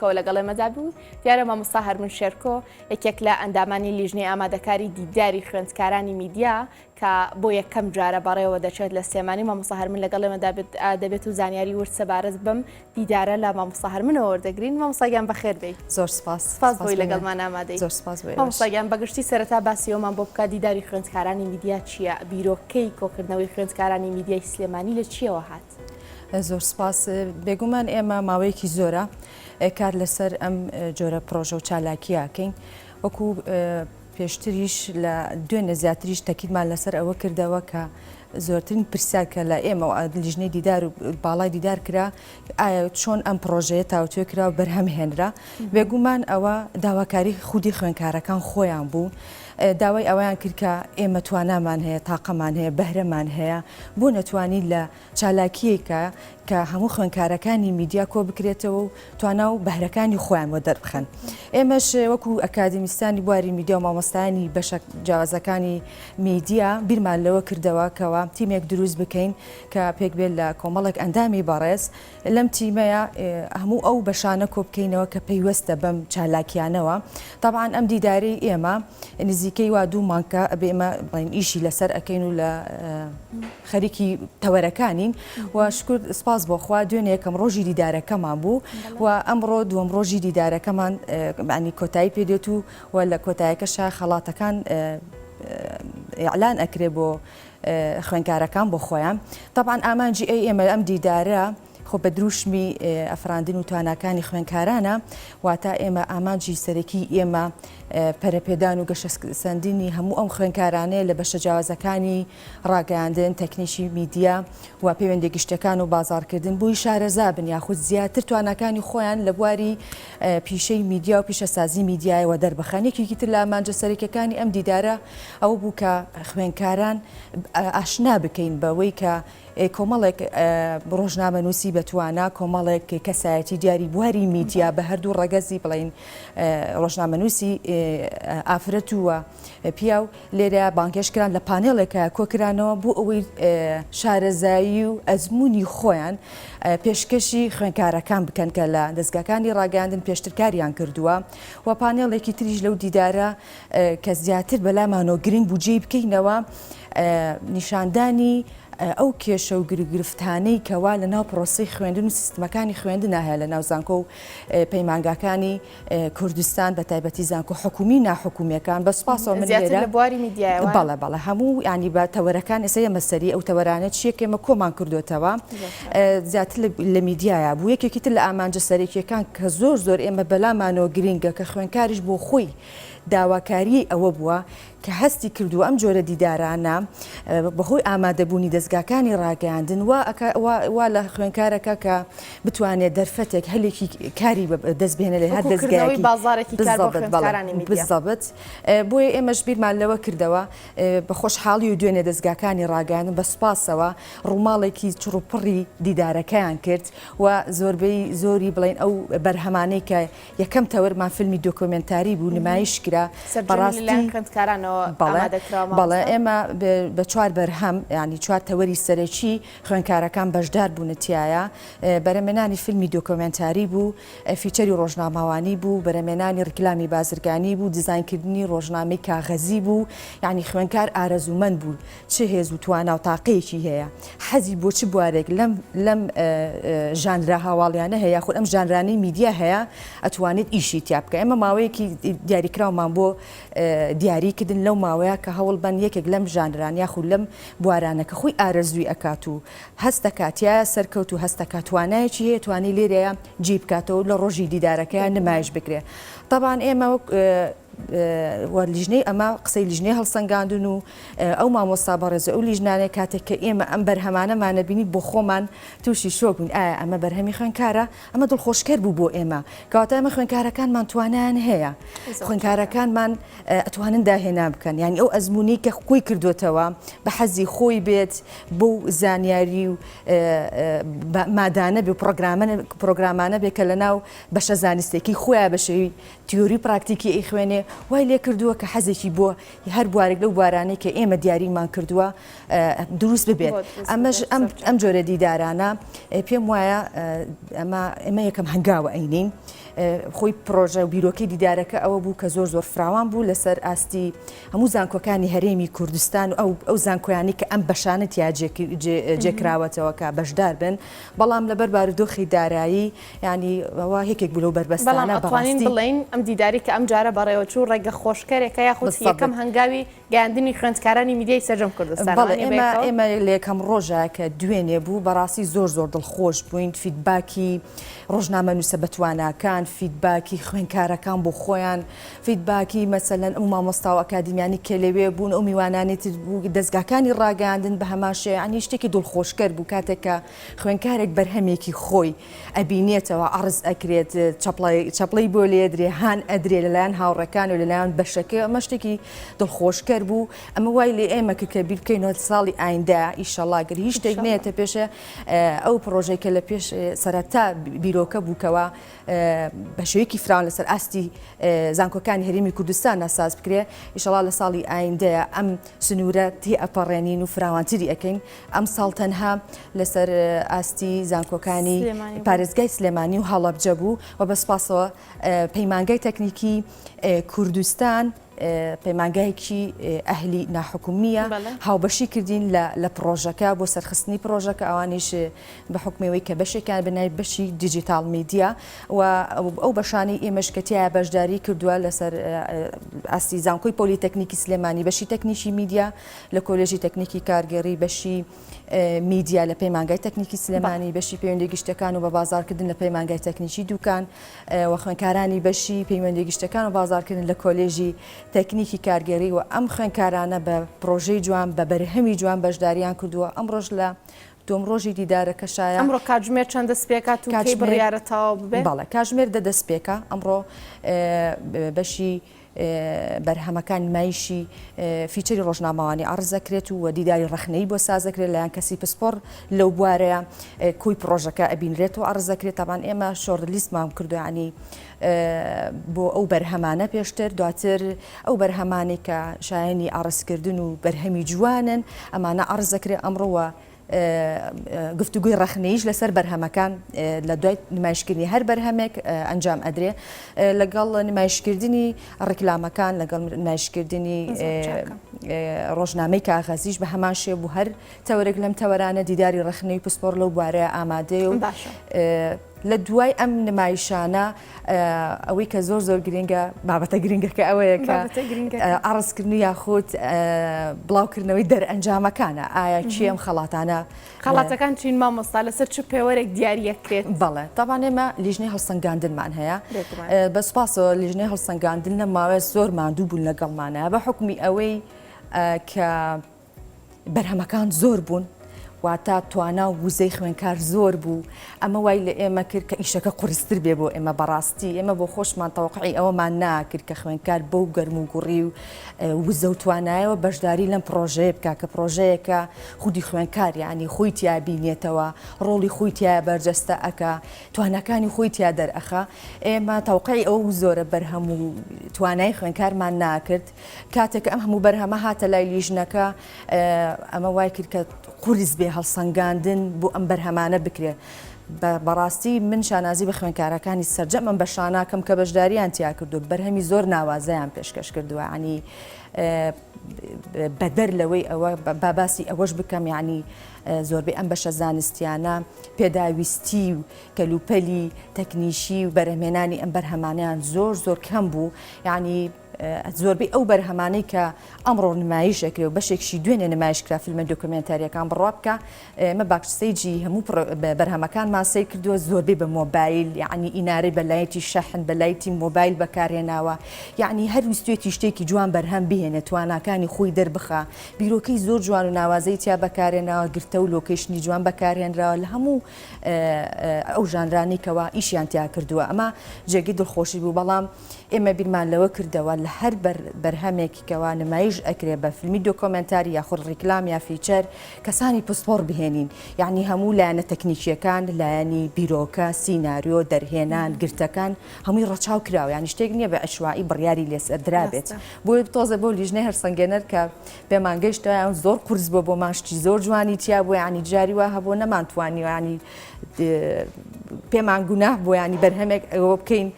کەوە لەگەڵ ئێمەدا بوو. دیارە مامۆستا هەرمن شێرکۆ یەکێک لە ئەندامانی لیژنەی ئامادەکاری دیداری خوێندکارانی میدیا کە بۆ یەکەم جارە بەڕێوە دەچێت لە سلێمانی مامۆستا هەرمن لەگەڵ ئێمەدا دەبێت و زانیاری ورد سەبارەت بەم دیدارە لە مامۆستا هەرمنەوە وەردەگرین. مامۆستا گیان بەخێر بێی. زۆر سپاس. سپاس بۆی لەگەڵمان ئامادەی. زۆر سپاس بۆ ئێوەش. مامۆستا گیان بەگشتی سەرەتا باسی ئەومان بۆ بکە دیداری خوێندکارانی میدیا چییە؟ بیرۆکەی کۆکردنەوەی خوێندکارانی میدیای سلێمانی لە چییەوە هات؟ زۆر سپاس. بێگومان ئێمە ماوەیەکی زۆرە کار لەسەر ئەم جۆرە پرۆژە و چالاکیە ئەکەین. وەکو پێشتریش لە دوێنێ زیاتریش تەکیدمان لەسەر ئەوە کردەوە کە زۆرترین پرسیار کە لە ئێمە و لیژنەی دیدار و باڵای دیدار کرا ئایا چۆن ئەم پرۆژەیە تاوتوێ کرا و بەرهەم هێنرا؟ بێگومان ئەوە داواکاری خودی خوێندکارەکان خۆیان بوو. داوای ئەوەیان کرد کە ئێمە توانامان هەیە، تاقەمان هەیە، بەهرەمان هەیە، بۆ نەتوانین لە چالاکییەکە کە هەموو خوێندکارەکانی میدیا کۆبکرێتەوە و توانا و بەهرەکانی خۆیان وەدەربخەن. ئێمەش وەکو ئەکادیمیستانی بواری میدیا و مامۆستایانی بەشە جیاوازەکانی میدیا بیرمان لەوە کردەوە کەوا تیمێک دروست بکەین کە پێکبێت لە کۆمەڵێک ئەندامی بەڕێز لەم تیمەیا هەموو ئەو بەشانە کۆبکەینەوە کە پەیوەستە بەم چالاکیانەوە. تەبعەن ئەم دیدارەی ئێمە نزیکەی وا دوو مانگە ئەبێ ئێمە بڵێین ئیشی لەسەر ئەکەین و لە خەریکی تەوەرەکانین و شکر سپاس بۆ خوا دوێنێ یەکەم ڕۆژی دیدارەکەمان بوو و ئەمڕۆ دووەم ڕۆژی دیدارەکەمان معنی کۆتایی پێدێت و و لە کۆتایەکەشا خەڵاتەکان ئیعلان ئەکرێ بۆ خوێندکارەکان بۆ خۆیان. تەبعەن ئامانجی ئەی ئێمە ئەم دیدارە خۆ بە دروشمی ئەفراندن و تواناکانی خوێندکارانە، واتە ئێمە ئامانجی سەرەکی ئێمە پەرەپێدان و گەشەسەندنی هەموو ئەم خوێندکارانەیە لە بەشە جیاوازەکانی ڕاگەیاندن، تەکنیکی میدیا و پەیوەندیە گشتیەکان و بازاڕکردن بۆی شارەزا بن یاخود زیاتر تواناکانی خۆیان لە بواری پیشەی میدیا و پیشەسازی میدیایەوە دەربخەن. یەکێکی تر لە ئامانجە سەرەکیەکانی ئەم دیدارە ئەوە بوو کە خوێندکاران ئاشنا بکەین بەوەی کە کۆمەڵێک ڕۆژنامەنووسی بەتوانا، کۆمەڵێک کەسایەتی دیاری بواری میدیا بە هەردوو ڕەگەزی بڵێین ڕۆژنامەنووسی ئافرەت و پیاو لێرە بانگهێشت کران لە پانێڵێکا کۆکرانەوە بۆ ئەوەی شارەزایی و ئەزموونی خۆیان پێشکەشی خوێندکارەکان بکەن کە لە دەزگاکانی ڕاگەیاندن پێشتر کاریان کردووە و پانێڵێکی تریش لەو دیدارە کە زیاتر بەلامانەوە گرنگ بوو جێی بکەینەوە نیشاندانی ئەو کێشە و گرفتانەی کەوا لە ناو پرۆسەی خوێندن و سیستمەکانی خوێندنا هەیە لە ناو زانکۆ و پەیمانگاکانی کوردستان بە تایبەتی زانکۆ حکومی و ناحکومیەکان بە سوپاسەوە من زیاتر لە بواری میدیایەوە بەڵێ بەڵێ هەموو ینی بە تەوەرەکان ئێستا ئێمە سەری ئەو تەوەرانە چییە کە ئێمە کۆمان کردوێتەوە زیاتر لە میدیایە بوو یەکێکی تر لە ئامانجە سەرەکیەکان کە زۆر زۆر ئێمە بەلامانەوە گرینگە کە خوێنکاریش بۆ خۆی داواکاریی ئەوە بووە کە هەستی کردووە ئەم جۆرە دیدارانە بەهۆی ئامادەبوونی دەزگاکانی ڕاگەیاندن وا ئەکا وا لە خوێندکارەکە کە بتوانێت دەرفەتێک هەلێکی کاری دەست بهێنێت لە هەر وەکو کردنەوەی دەزگایەکی بازاڕێکی کار بۆ بالضبط بەڵێ خوێندکارانی میدیا. بالضبط بۆیە ئێمەش بیرمان لەوە کردەوە بە خۆشحاڵی و دوێنێ دەزگاکانی ڕاگەیاندن بە سوپاسەوە ڕووماڵێکی چڕوپڕی دیدارەکەیان کرد و زۆربەی زۆری بڵێین ئەو بەرهەمانەی کە یەکەم تەوەرمان فیلمی دۆکۆمێنتاری بوو نمایش کرا سەرجەمی لەلایەن خوێندکارانەوە بەڵێ ئامادە کراوە بەڵێ مامۆستا؟ ئێمە بە چوار بەرهەم یانی چوار تەوەری سەرەکی خوێندکارەکان بەشدار بوونە تیایا بەرەمێنانی فیلمی دۆکۆمێنتاری بوو feature ی ڕۆژنامەوانی بوو بەرەمێنانی ڕیکلامی بازرگانی بوو دیزاینکردنی ڕۆژنامەی کاغەزی بوو یانی خوێندکار ئارەزوومەند بوو چ هێز و توانا و تاقەیەکی هەیە، حەزی بۆ چ بوارێک لەم لەم ژانرە هەواڵیانە هەیە یاخود ئەم ژانرانەی میدیا هەیە ئەتوانێت ئیشی تیا بکە. ئێمە ماوەیەکی دیاریکراومان بۆ دیاری کردن لەو ماوەیە کە هەوڵ بەن یەکێک لەم ژانران یاخود لەم بوارانە کە خۆی ئارەزووی ئەکات و هەست دەکات تیایا سەرکەوت و هەست دەکات توانایەکی هەیە توانی لێرەیە جێی بکاتەوە و لە ڕۆژی دیدارەکەیا نمایش بکرێ. تەبعەن ئێمە وەک و لیژنەی ئەمە قسەی لیژنەی هەڵسەنگاندن و ئەو مامۆستا بەڕێز و ئەو لیژنانەی کاتێک کە ئێمە ئەم بەرهەمانەمانە بینی بۆ خۆمان تووشی شۆک بووین ئایا ئەمە بەرهەمی خوێندکارە؟ ئەمە دڵخۆشکەر بوو بۆ ئێمە کەواتە ئێمە خوێندکارەکانمان توانایان هەیە خوێندکارەکانمان ئەتوانن داهێنان بکەن یانی ئەو ئەزموونەی کە کۆی کردوێتەوە بە حەزی خۆی بێت بۆ زانیاری و مادانە بێ و پرۆگرامانە بێ کە لە ناو بەشە زانستێکی خۆیان بە شێوی تیۆری و پراکتیکی ئەیخوێنێ وای لێ کردووە کە حەزێکی بۆ هەر بوارێک لەو بوارانەی کە ئێمە دیاریمان کردووە دروست ببێت ئەمەش ئەم جۆرە دیدارانە پێم وایە ئەمە ئێمە یەکەم هەنگاوە ئەینین. خۆی پرۆژە و بیرۆکەی دیدارەکە ئەوە بوو کە زۆر زۆر فراوان بوو لەسەر ئاستی هەموو زانکۆکانی هەرێمی کوردستان و ئەو ئەو زانکۆیانی کە ئەم بەشانە تیا جێکراوەتەوە کە بەشدار بن بەڵام لەبەر بارودۆخی دارایی یانی ئەوە یەکێک بوو لەو بەربەستانە بەڵام ئەتوانین بڵێین ئەم دیداری کە ئەم جارە بەڕێوەچوو ڕێگە خۆشکەرێکە یاخود یەکەم هەنگاوی گەیاندنی خوێندکارانی میدیای سەرجەم کوردستان بەڵێ ئێمە ئێمە لە یەکەم ڕۆژە کە دوێنێ بوو بەڕاستی زۆر زۆر دڵخۆش بووین feedback ی ڕۆژنامەنووسە بەتواناکان feedback ی خوێندکارەکان بۆ خۆیان feedback ی مەسەلەن ئەو مامۆستا و ئەکادیمیانی کە لەوێ بوون ئەو میوانانی تر بوو دەزگاکانی ڕاگەیاندن بە هەمان شێوە یانی شتێکی دڵخۆشکەر بوو کاتێک کە خوێندکارێک بەرهەمێکی خۆی ئەبینێتەوە عەڕز ئەکرێت چەپڵەی چەپڵەی بۆ لێدرێ هان ئەدرێ لەلایەن هاوڕێکان و لەلایەن بەشەکەی ئەمە شتێکی دڵخۆشکەر بوو ئەمە وای لێ ئێمە کرد کە بیر بکەینەوە ساڵی ئایندە ئیشەڵا گەر هیچ شتێک نێتە پێشێ ئەو پڕۆژەی کە لە پێش سەرەتا بیرۆکە بوو کەوا بە شێوەیەکی فراوان لەسەر ئاستی زانکۆکانی هەرێمی کوردستاندا ساز بکرێ ئیشەڵا لە ساڵی ئایندەیە ئەم سنوورە تێئەپەڕێنین و فراوانتری ئەکەین ئەمساڵ تەنها لەسەر ئاستی زانکۆکانی پارێزگای سلێمانی و هەڵەبجە بوو و بە سپاسەوە پەیمانگای تەکنیکی کوردستان پەیمانگایەکی ئەهلی ناحکومیە هاوبەشی کردین لە پڕۆژەکە بۆ سەرخستنی پڕۆژەکە ئەوانیش بە حوکمی ئەوەی کە بەشێکیان بە ناوی بەشی digital media و ئەو بەشانەی ئێمەش کە تیایا بەشداری کردووە لەسەر ئاستی زانکۆی پۆلیتەکنیکی سلێمانی بەشی تەکنیکی میدیا لە کۆلێژی تەکنیکی کارگێڕی بەشی میدیا لە پەیمانگای تەکنیکی سلێمانی بەشی پەیوەندی گشتەکان و بە بازارکردن لە پەیمانگای تەکنیکی دوکان و خوێنکارانی بەشی پەیوەندی گشتەکان و بازارکردن لە کۆلێژی تەکنیکی کارگێڕی و ئەم خوێنکارانە بە پرۆژەی جوان بە بەرهەمی جوان بەشداریان کردووە ئەمڕۆژ لە دووەم ڕۆژی دیدارەکەشایە. ئەمڕۆ کاتژمێر چەند دەست پێکات و کەی بڕیارە تەواو ببێ؟ بەڵێ کاتژمێر دە دەست پێکا. ئەمڕۆ بەشی بەرهەمەکان نمایشی feature ی ڕۆژنامەوانی عەڕز ئەکرێت و دیداری ڕەخنەیی بۆ ساز ئەکرێت لایەن کەسی پسپۆڕ لەو بوارەیە کۆی پڕۆژەکە ئەبینرێت و عەڕز ئەکرێت تەبان ئێمە short list مان کردو یانی بۆ ئەو بەرهەمانە پێشتر دواتر ئەو بەرهەمانەی کە شایەنی عەڕزکردن و بەرهەمی جوانن ئەمانە عەڕز ئەکرێ ئەمڕۆ و گفتوگۆی ڕەخنەییش لەسەر بەرهەمەکان لە دوای نمایشکردنی هەر بەرهەمێک ئەنجام ئەدرێ لەگەڵ نمایشکردنی ڕیکلامەکان لەگەڵ نمایشکردنی ڕۆژنامەی کاغەزیش بە هەمان شێ بوو هەر تەوەرێک لەم تەوەرانە دیداری ڕەخنەی پسپۆڕ لەو بوارەیە ئامادەیە و لە دوای ئەم نمایشانە ئەوەی کە زۆر زۆر گرنگە بابەتە گرنگەکە ئەوەیە کە عەڕزکردن یاخود بڵاوکردنەوەی دەرئەنجامەکانە ئایا چی ئەم خەڵاتانە خەڵاتەکان چین مامۆستا لەسەر چ پێوەرێک دیاریەکرێت؟ بەڵێ تاوان ئێمە لیژنەی هەڵسەنگاندنمان هەیە بە سوپاسەوە لیژنەی هەڵسەنگاندن لە ماوەیە زۆر ماندوو بوون لەگەڵمانە بە حکومی ئەوەی کە بەرهەمەکان زۆر بوون، واتە توانا و وزەی خوێندکار زۆر بوو، ئەمە وای لە ئێمە کرد کە ئیشەکە قورستر بێ بۆ ئێمە، بەڕاستی ئێمە بۆ خۆشمان تەوەقعی ئەوەمان ناکرد کە خوێندکار بەو گەرم و گوڕی و وزە و توانایەوە بەشداری لەم پڕۆژەیە بکا کە پڕۆژەیەکە خودی خوێندکار یانی خۆی تیا بینێتەوە، ڕۆڵی خۆی تیا بەرجەستە ئەکا، تواناکانی خۆی تیا دەرئەخا، ئێمە تەوقعی ئەو زۆرە بەرهەم و توانای خوێندکارمان ناکرد. کاتێک ئەم هەموو بەرهەمە هاتە لای لیژنەکە، ئەمە وای کرد کە قورس بێ هەڵسەنگاندن بۆ ئەم بەرهەمانە بکرێ. بەڕاستی من شانازی بە خوێندکارەکانی سەرجەم ئەم بەشاناکەم کە بەشداریان تیا کردو بەرهەمی زۆر ناوازەیان پێشکەش کردووە ینی بەدەر لەوەی ئەوە با باسی ئەوەش بکەم یعنی زۆربەی ئەم بەشە زانستیانە پێداویستی و کەلوپەلی تەکنیشی و بەرهەمێنانی ئەم بەرهەمانیان زۆر زۆر کەم بوو یعنی زۆربەی ئەو بەرهەمانەی کە ئەمڕۆ نمایش ئەکرێ و بەشێکشی دوێنێ نمایش کرا فیلمە دۆکۆمێنتاریەکان بڕوا بکە ئێمە backstage ی هەموو بەرهەمەکانمان سەیر کردووە زۆربەی بە مۆبایل یعنی ئینارەی بە light ی شەحن بە light ی مۆبایل بەکارهێناوە یعنی هەر ویستوێتی شتێکی جوان بەرهەم بهێنێ تواناکانی خۆی دەربخا بیرۆکەی زۆر جوان و ناوازەی تیا بەکارهێناوە گرتە و location ی جوان بەکارهێنراوە لە هەموو ئەو ژانرانەی کەوا ئیشیان تیا کردووە ئەمە جێگەی دڵخۆشی بوو بەڵام ئێمە بیرمان لەوە کردەوە لە. لە هەر بەرهەمێک کەوا نمایش ئەکرێ بە فیلمی دۆکۆمێنتاری یاخود ڕیکلام یا feature کەسانی پسپۆڕ بهێنین یەعنی هەموو لایەنە تەکنیکیەکان لایەنی بیرۆکە سیناریۆ دەرهێنان گرتەکان هەمووی ڕەچاو کراوە یانی شتێک نییە بە عشوایی بڕیاری لێسەر درابێت بۆیە تۆزێ بۆ لیژنەی هەرسەنگێنەر کە پێمان گەیشتە زۆر قورس بووە بۆمان شتی زۆر جوانی تیا بوو یانی جاری وا هەبوو نەمانتوانی ینی پێمان گوناه بۆ ینی بەرهەمێک ئەوە بکەین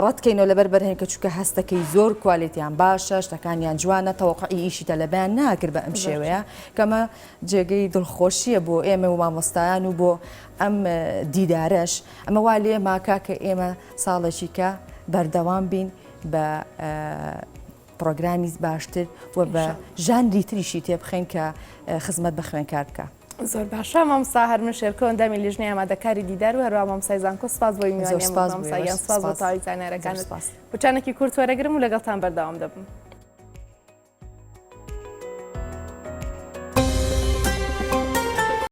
ڕەتکەینەوە لەبەر بەرهەمەکە چونکە هەستەکەی زۆر quality یان باشە شتەکانیان جوانە تەوەقعی ئیشی تەلەبەیان ناکرد بە ئەم شێوەیە کەمە جێگەی دڵخۆشیە بۆ ئێمە و مامۆستایان و بۆ ئەم دیدارەش ئەمە وا لێ ماکا کە ئێمە ساڵێکی کە بەردەوام بین بە پرۆگرامی باشتر و بە ژانری تریشی تێبخەین کە خزمەت بە خوێنکار بکە. زۆر باشە مامۆستا هەرمن شێرکۆ ئەندامی لیژنەی ئامادەکاری دیدار و هەروەها مامۆستای زانکۆ سپاس بۆ میوانیان مامۆستا گیان سپاس بۆ تەواوی زانیارەکانت. وچانێکی کورت وەرەگرم و لەگەڵتان بەردەوام دەبم.